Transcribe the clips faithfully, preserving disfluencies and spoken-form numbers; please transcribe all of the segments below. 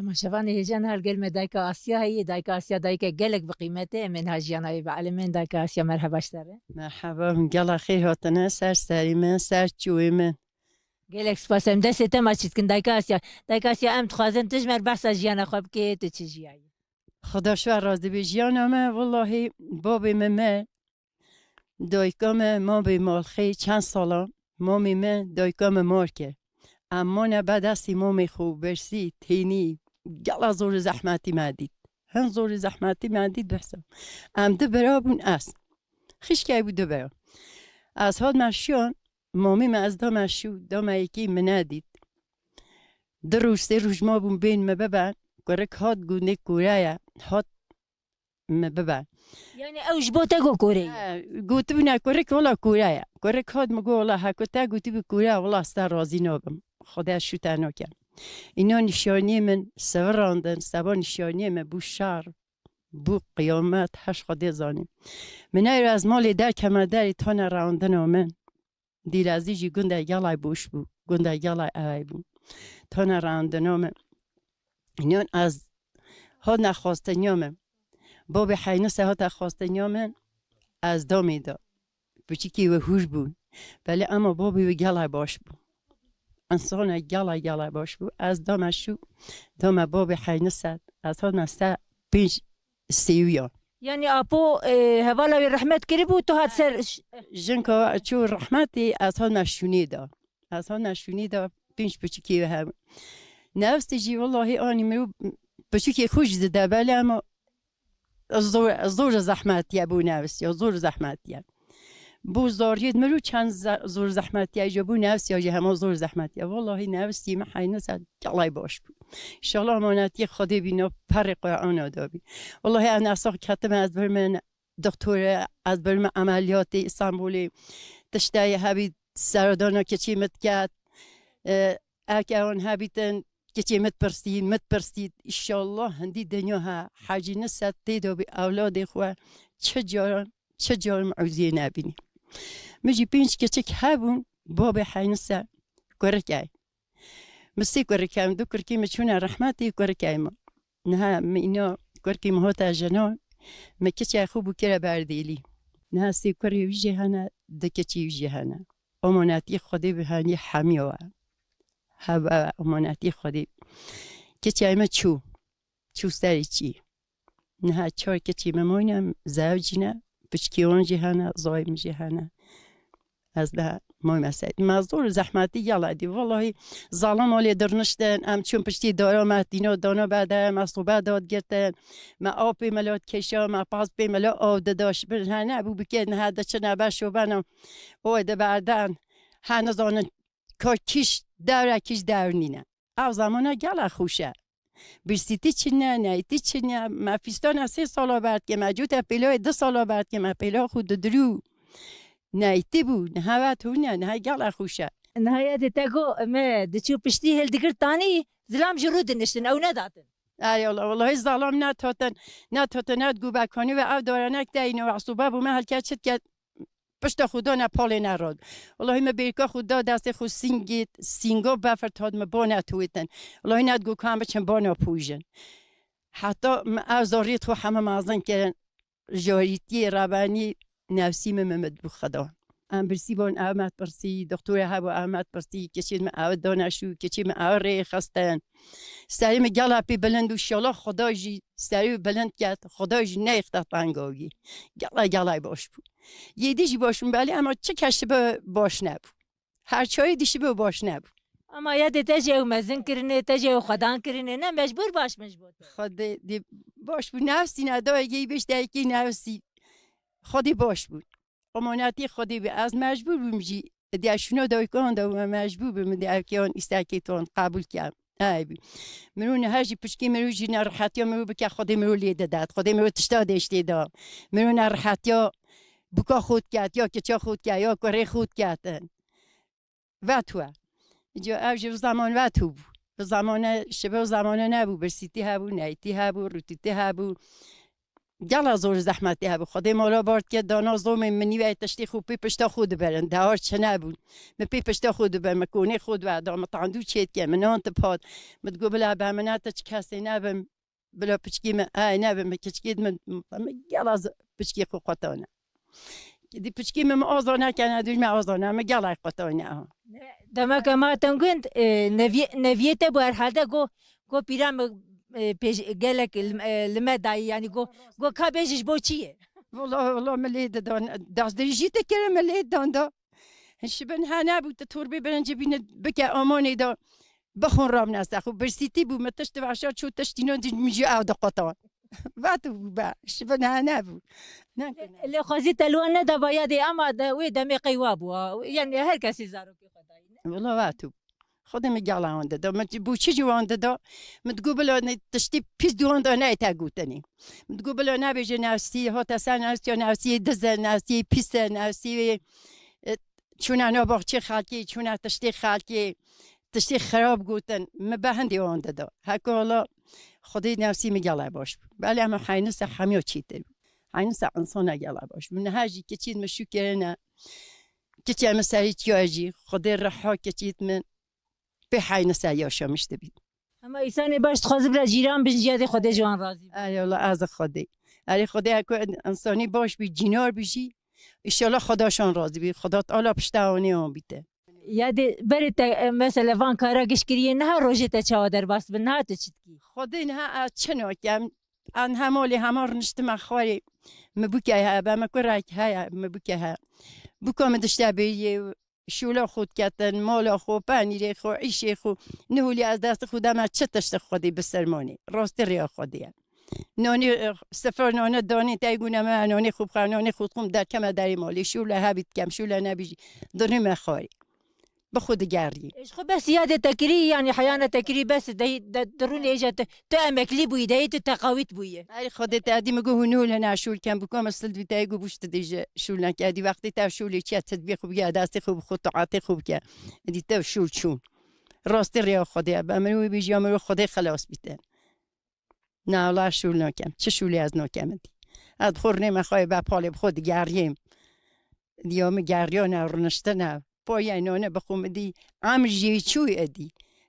Ma şevanê hêja niha li gel me dayika Asya heye, dayika Asya dayike gelek bi qîmet e, em ê niha jiyana wê bielîmin. Dayika Asya, merheba ji te re. Merheba, hûn gela xêr hatine, ser serî min, ser çûyê min. Gelek spas, em destê te maçî dikin dayika Asya. Dayika Asya, em dixwazin tu ji me re behsa jiyana xwe bikê, tu çi jiyayî? Xweda ji we razî be. Jiyana me, wellahî babê min mir, dayika me mabê malxê çend sala, mamê min dayika me mar kir. Em mane ber destê mamê xwe, birsî, tênî, gela zor û zehmetî me dît. Hin zor û zehmetî me dît, behsa. Em du bira bûn ez. Xişkey bû du bira. Ez hat me şiyan, mamê me ez da me şû, da me yekî min nedît. Du roj, sê roj mabûn bên me bibe, kurik hat gundê Koreya, hat me bibe. Yanî ew ji bo te got Kore ye? He, gotibûne kurik wela Kore ye. Kurik hat me got wela heko te gotibî Kore ye, wela ez te razî nabim. Xwedê ez şû te nakem. Îna nîşaniyê min sevirandin, seba nîşaniyê min bû şer, bû qiyamet, her ji Xwedê zanî. Min neyro ez malê derkeme derê tane rewandina min. Dîlezî jî gundek gelay boş bû. Gundek gelay ewey bû. Tane rewandina min. Niyan ez hatine xwestiniya min. Babê Heynise hate xwestiniya min. Ez damê da. Piçikî wê hûr bûn. Belê ema babê wê gelay baş bû. Insana gelay gelay baş bû. Ez dame şû, dame babê Heynise. Ez hatime ser pênc sêwiyan. Yanî apo, e, hevala wê rehmet kiribû, tu hat ser ş- Jinka çû rehmetê, ez hatime şûnê de. Ez hatime şûnê de, pênc piçikê wê hebû. Newistî jî wellahî anî mirov piçikê xwe jî dide belê, ema zor, zor zehmetiye bo newisiya, zor zehmetiye. Bo zariyê mirov çend ze- zor zehmetiye jî, bo newisiya jî hema zor zehmetiye. Wellahî newistî me Heynise gelay baş bû. Înşallah emanetiyê Xwedê bî, nav perê Qur'ana de bî. Wellahî ev newsa ketime ez bir min doktorê, ez bir min emeliyatê Îstanbulê, tişteyê hebî seredana keçê min diket. E, eke wan hebîtin, keçê min dipirsî, min dipirsî. Înşallah hindî dinya he, Hecî Nusret tê de bî ewladê xwe çi caran, çi caran mewziyê nebînî. Min jî pênc keçik hebûn, babê Heynise kurik ey. Min sê kurik hebûn, du kurikê min çûne rehmetê, kurik ey min. Niha min îna kurikê min hate jinan, min kiçê xwe bû kire berdêlî. Niha sê kurê wî jî hene, du keçê wî jî hene. Omanetî Xwedê bi hanî hemiya we. Hebe omanetî Xwedê. Kiçê min çû. Çû serê çî. Niha çar keçê me mayne, zewcî ne, piçkê wan jî hene, zayê min jî hene. Ez de mayme ser. Me zor zehmetî yala dî. Wellahî zalim olê dirniştin, em çûn piştî dara me, tîno dano berde, me sobe dad girtin. Me av pê mela dikeşa, me paz pê mela av dida, ji bin hene bû bike, niha de çi nebe şobena. O de berden. He nizanin ka kîş dewre kîş dewr nîne. Ev zamana gela xweş e. Birsîtî çin e, neytî çin e. Me fîstana sê sala berdke, me cûte pêloyê du sala berdke, me pêla xwe didirû. Neytî bû, niha vet hûn e, niha gela xweş e. Niha ya dê te got, me diçû piştî hildigirtanî, zilam ji rû diniştin, ew nedatin. Ey Allah, wellahî zalam netotin, netotin, net gubekanî ve ev dorenek te îne ve esûba bû me helke çit ket. Pişta xwe dane palê ne rod. Wellahî me bêrka xwe da destê xwe sîngît, sînga befir tad me bane tuwêtin. Wellahî ne digot ka em biçin bana pûjin. Heta me ev zariyê xwe heme mezin kirin. Jarîtiyê rebenî nefsî me me me dibû xeda. Em birsî bon ev me pirsî, doktorê hebû ev me pirsî, keçê me ev dane şû, keçê me ev rê xistin. Serê min gela pê bilind û şala Xuda jî serê wî bilind ket, Xuda jî neyxte tenga wî. Gela gelay baş bû. Yê dî jî baş bûn belê, ema çi kes ji bi baş nebû. Her çayê dî ji bi baş nebû. Ama ya dê te jî ew mezin kirine, te jî ew xwedan kirine, ne mecbûr baş min ji bo te. Xwedê dê baş bû, nefsî ne, dayê gey bêj dayekî nefsî. Xwedê baş bû. Omonetî Xwedê bî. Ez mecbûr bûm jî. Diya şûna daykan de me mecbûr bûm, diya evkeyan îstekê ton qebûl kem. Ey bî. Min û niha jî pişkî min û jî nerehetiya min û bike Xwedê min û lê didet. Xwedê min û tişta dêştê da. Min û nerehetiya buka xwe diket, ya kiça xwe diket, ya kurê xwe diketin. Vet we. Îca ev jî bi zeman vet û bû. Bi zamane, şibe û zamane nebû. Birsîtî hebû, neytî hebû, rûtîtî hebû. Gela zor zehmetê hebû. Xwedê mala bar dike, dana zomê min nîvey tiştê xwe pê pişta xwe diberin. Dewar çi nebûn. Min pê pişta xwe diber, min konê xwe diber, da min tandû çê dike, min nan dipat. Min digot, bila be min ne te çi kesê nebim. Bila piçkî min, ay nebim, min kiçkî min, min gela z-, piçkî xwe qetane. Di piçkî min, min aza nekene, dûj me aza ne, min gela qetane ha. Demeke ma te gund, e, neviyê, neviyê te bû herhalde go, go pîra min, e, pêj-, gelek li, e, li me dayî, yanî go, go ka bêjî ji bo çi ye? Wala, wala min lê didan, dazdirî jî te kere min lê didan da. Şibin ha nebû, tu torbê birincî bîne bike amanê da. Bixwin ramnese xwe, birsîtî bû, min tişt veşa çû tiştînan dî min jî ew diqotan. Vat bû be, şibin ha nebû. Ne Lê xwezî te li wan nedava yadê, ama de, wê demê qey wa bû, ha. Yani her kesî zarokê xwe dayî, ne? Wala vat bû. Xwedê min gela wan dida. Min bû çi ji wan dida? Min digot bila ne tiştî pîs di wan da neyte gotinê. Min digot bila nebêje nefsî, hate ser nefsî, ya nefsî diz e, nefsî pîs e, nefsî wê, e, çûna nav baxçê xelkê, çûna tiştê xelkê, tiştê xirab gotin. Min be hindê wan dida. Heke wala Xwedê nefsî min gela baş bû. Belê em heynise hemiya çêtir bû. Heynise insana gela baş bû. Niha jî keçît min şû kirine, Keçê min serî çiya jî, Xwedê reha keçît min pê heynise yaşamiş dibî. Hema îsanê baş dixwaze bila cîran bin jî yadê Xwedê ji wan razî be. Erê wala ez Xwedê. Erê Xwedê heko insanî baş bî, cînar bî jî, îşallah Xweda şan razî bî. Xweda Teala pişta wan ê wan bîte. Yadê berê te, e, mesela van kara giş kiriye, niha rojê te çawa derbas bi, niha tu çi dikî? Xwedê niha ez çi nakem? An hema lê hema riniştime xwarê. Mi bûke heye, be mi kurek heye, mi bûke heye. Bûka min dişte bêriyê, şûla xwe diketin, mala xwe, penîrê xwe, îşê xwe. Niholî ez destê xwe deme çi tiştê Xwedê bi sermanê. Rastî rêya Xwedê ye. Nanê, e, sifir nane danê, tey gûne me nanê xwe bixwe, nanê xwe dixwim, derkeme derê malê. Şûla hebî dikem, şûla nebî jî dirîme xwarê. Bi xwe digerî. Ji xwe bes yadê te kirî, yanî heyana te kirî bes, dehî, de, dirûnê êja te, tu emeklî bûyî, dehî tu teqawît bûyî. Erê Xwedê te edî mi got hûn nû li ne şûl ken, bûka min sil dibî te got bûş tu dê ji şûl neke. Edî wextê te şûlê çiye, tu dibê xwe bike destê xwe bi xwe, taetê xwe bike. Edî te şûl çûn. Rastî rêya Xwedê ye. Be min wî bêjî ya min ro Xwedê xelas bîte. Na wala şûl nakem. Çi şûlê ez nakem edî? Ez xwe rûnê me xwe be palê bi xwe digeriyêm. Diya min geriyane, rûniştine. Poyê nane bi xwe min dî. Emr jî çû edî.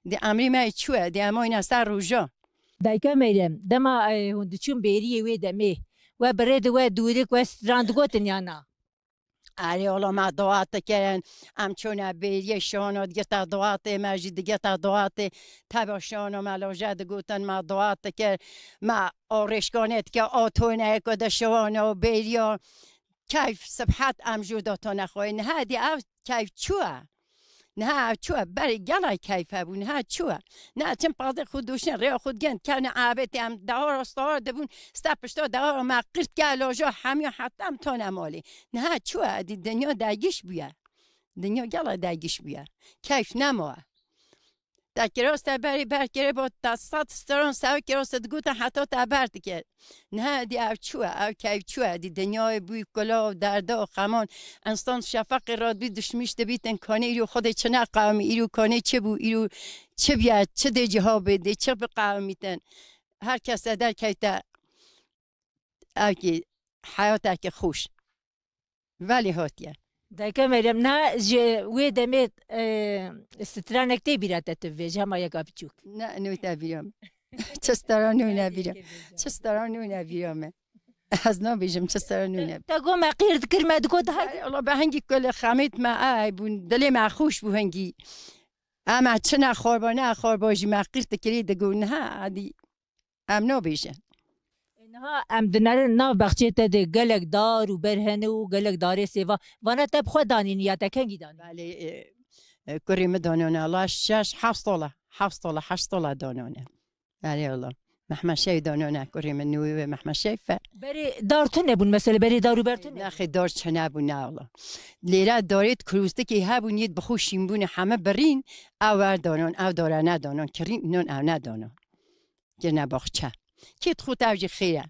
Di emrê me çû edî. Em oyna ser roja. Dayka Meyrem, dema, e, hûn diçûn bêriyê wê demê, we bi rê di we dûrik we stran digotin ya na? Erê ola me dua dikirin. Em çûne bêriyê şano digirta duatê me jî digirta duatê. Teba şano me loje digotin me dua dikir. Me orêşkanê dike atone ku de şiwana û bêriya keyf sibhet em jû datone xwe. Niha dî ev keyf çû e? Niha ev çû e? Berê gelek keyf hebû. Niha çû e? Ne çim pazê xwe dûşin rêya xwe digin kevne avêtê em dehara stahar dibûn sta pişta dehara me qirt ke loja hemiya heta em tane malê. Niha çû e? Edî dinya dergiş bûye. Dinya gela dergiş bûye. Keyf nema. Te kiroste berî ber kirê bo te sed staran sew kiroste digotin heta te ber dikir. Niha dî ev çû e, ev keyf çû e, dî dinyayê bûyî kula û derda û xeman. Însan şefeqê radbî dişmîş dibîtin kanê îro Xwedê çi neqewimî, îro kanê çi bû, îro çi bîye, çi dê ciha bê, dê çi biqewimîtin. Her kese derkeyte ev kî heyateke xweş. Velê hatiye. Dayka Meryem, na ji wê demê, e, stranek tê bîra te tu bêje hema yeka biçûk? Ne, nû te bîra me. Çi stara nû ne bîra. Çi stara nû ne bîra me. Ez nabêjim çi stara nû ne. Te got me qîr dikir me digot her. Ay, Allah be hingî kulê xemêt me ay bûn. Dilê me xweş bû hingî. Em çi ne xorba ne xorba jî me qîr dikirî digot niha adî. Em nabêjin. Niha em dinerin nav bexçê te de gelek dar û ber hene û gelek darê sêva. Vana te bi xwe danîn ya te kengî danîn? Belê, e, e, kurê min danone, Allah şeş, heft sala, heft sala, heşt sala danone. Erê Allah. Mehmed Şevî danone, kurê min nû wê Mehmed Şevî fe. Berê dar tune bûn, mesela berê dar û ber tune? Nexê dar çi nebûn, ne Allah. Lêre darê kurustikê hebûn, yê bi xwe şînbûne heme birîn, ew wer danon, ew dare nedanon, kirîn, non ew nedanon. Kirine baxçe. Kê dixwit ew jî xêr e.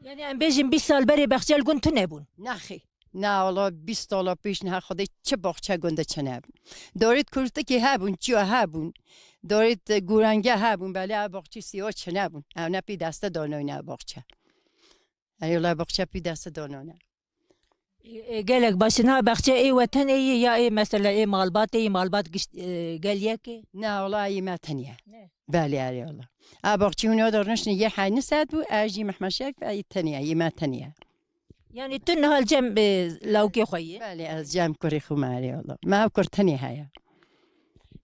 Yani em bêjin bîst sal berê baxçe li gund tune bûn. Nexê. Na wala bîst sala pêş niha Xwedê çi baxçe gunde çi nebûn. Dorêt kurtikê hebûn, çiya hebûn. Dorêt gorenge hebûn, belê ev baxçe sîya çi nebûn. Ew ne pê deste danoyne ev baxçe. Ey wela baxçe pî dest donan e. Ê, ê, gelek baş e. Niha baxçe ê we tenê yê ya ê mesela ê malbatê yê, malbat gişt, e, gel yek ê? Ne, wela yê me tenê ye. Ne. Belê, erê wela. A baxçe hûn ya da rûniştin yê heyni sed bû, ez jî Mehmed Şerif, ey tenê ye, yê me tenê ye. Yani tu niha li cem, e, lawkê xwe yê? Belê, ez cem kurê xwe me, erê wela. Me ev kur tenê heye.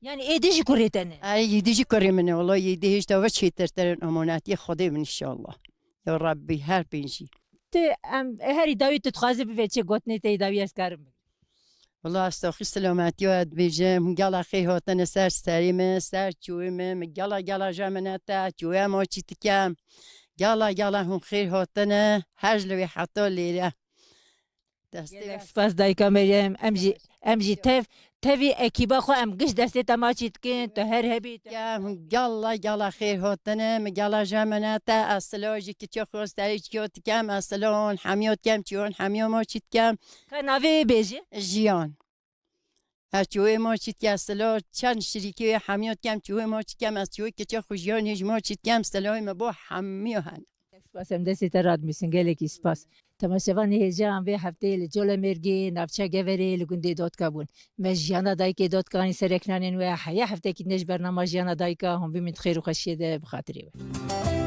Yani ê dî jî kurê te ne? Ey, yê dî jî kurê min e, wela yê dî hêşta ve çêtir terin, emanetiyê Xwedê min inşallah. Ya Rabbî, her pêncî. Tu, em, herî dawî tu dixwazî bivê çi gotinê te yê dawî ez karim bim? Wela ez taxî silametiya dibêjim, gela xêr hatine ser serê min, ser çûyê min, min gela gela jemine te, çûyê ma çî dikem. Gela gela hûn xêr hatine, her ji li wê heta lêre. Destê Gelek spas dayika Meryem. Em jî, em jî tev, tevî ekîba xwe em giş destê te maçî dikin. Tu her hebî, tu Kem, gala, gala xêr hatine, min gala jemine te, ez silav jî kiçê xwe serê çiyo dikem, ez silav hon hemiyo dikem, çiyon hemiyo maçî dikem. Ka navê bêjî? Jiyan. Ez çiyoyê maçî dikem, ez silav çend şirîkê wê hemiyo dikem, çiyoyê maçî dikem, ez çiyoyê kiçê xwe Jiyan hêj maçî dikem, silavê me bo hemiyo hene. Spas, em destê te radimîsin, gelekî spas. Temaşevanê hêja, em vê hefteyê li Colemêrgê, navçeya Geverê, li gundê Dotka bûn. Me Jiyana Dayikê Dotka anî ser ekranên we, heya heftekî din ji bernama Jiyana Dayika, hûn bimîn di xêr û xweşiyê de, bi xatirê we.